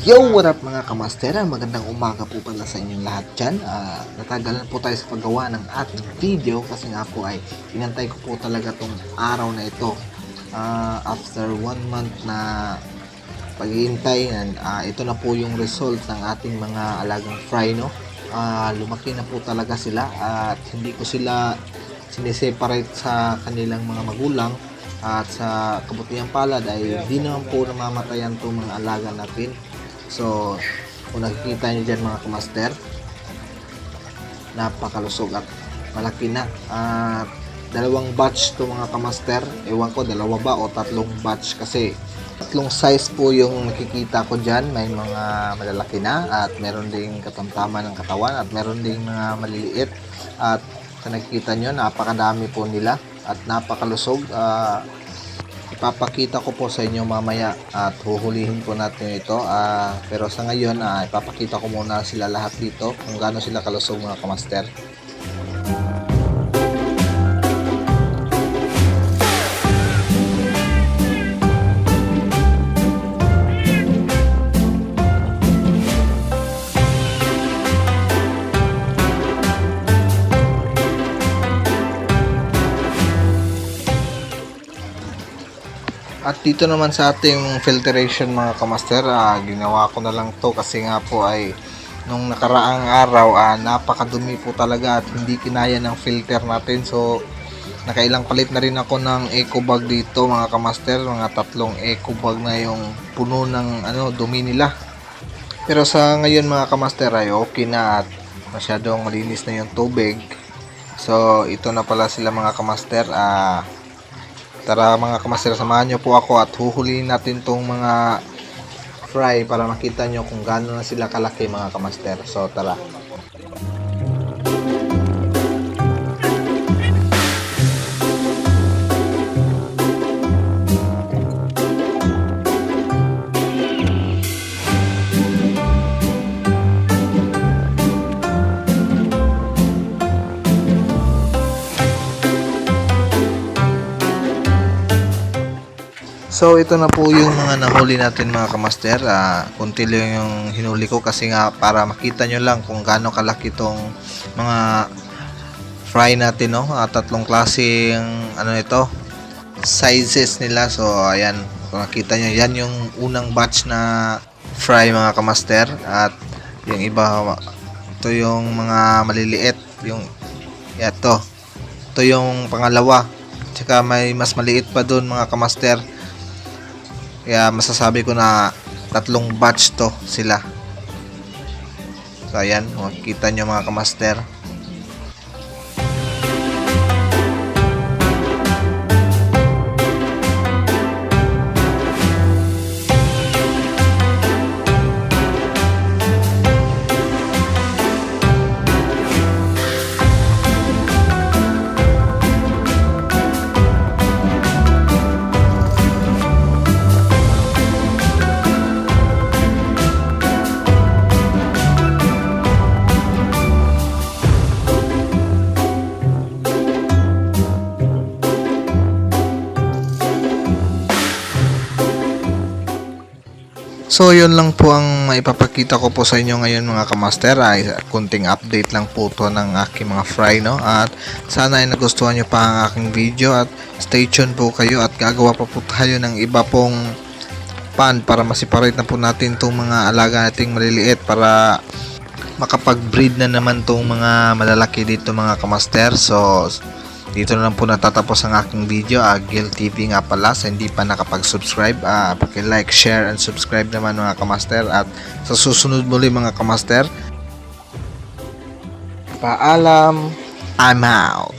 Yo! What up mga kamastera? Magandang umaga po pala sa inyong lahat dyan. Natagalan po tayo sa paggawa ng ating video kasi nga po ay inantay ko po talaga tong araw na ito. After 1 month na paghihintay, ito na po yung result ng ating mga alagang fry, no? Lumaki na po talaga sila at hindi ko sila sineseparate sa kanilang mga magulang. At sa kabutihang palad ay hindi naman po namamatayan itong mga alaga natin. So, kung nakikita nyo dyan mga kamaster, napakalusog at malaki na. At dalawang batch to mga kamaster. Ewan ko, dalawa ba o tatlong batch kasi tatlong size po yung nakikita ko dyan. May mga malalaki na at meron ding katamtaman ng katawan at meron ding mga maliliit. At sa nakikita nyo, napakadami po nila at napakalusog. Ipapakita ko po sa inyo mamaya at huhulihin po natin ito. Pero sa ngayon, ipapakita ko muna sila lahat dito kung gaano sila kalusog mga kamaster. At dito naman sa ating filtration mga kamaster, ginawa ko na lang to kasi nga po ay nung nakaraang araw napakadumi po talaga at hindi kinaya ng filter natin. So nakailang palit na rin ako ng eco bag dito mga kamaster, mga 3 eco bag na yung puno ng dumi nila. Pero sa ngayon mga kamaster ay okay na at masyadong malinis na yung tubig. So ito na pala sila mga kamaster. Tara mga kamaster, samahan nyo po ako at huhulihin natin tong mga fry para makita nyo kung gaano na sila kalaki mga kamaster. So tara. So ito na po yung mga nahuli natin mga kamaster. Kunti lang yung hinuli ko kasi nga para makita nyo lang kung gaano kalaki tong mga fry natin, no? 3 klaseng ito sizes nila. So ayan, kung nakita nyo, yan yung unang batch na fry mga kamaster. At yung iba, ito yung mga maliliit, yung ito yung pangalawa. Tsaka may mas maliit pa dun mga kamaster. Kaya masasabi ko na 3 batch to sila. So ayan, makikita nyo mga kamaster. So yun lang po ang maipapakita ko po sa inyo ngayon mga kamaster. Ay kunting update lang po to ng aking mga fry, no? At sana ay nagustuhan nyo pa ang aking video at stay tuned po kayo at gagawa pa po tayo ng iba pong pan para masiparate na po natin itong mga alaga nating maliliit para makapag-breed na naman itong mga malalaki dito mga kamaster. So dito na lang po natatapos ang aking video. Gil TV nga pala sa hindi pa nakapag-subscribe. Paki-like, share, and subscribe naman mga kamaster. At sa susunod muli mga kamaster, paalam, I'm out.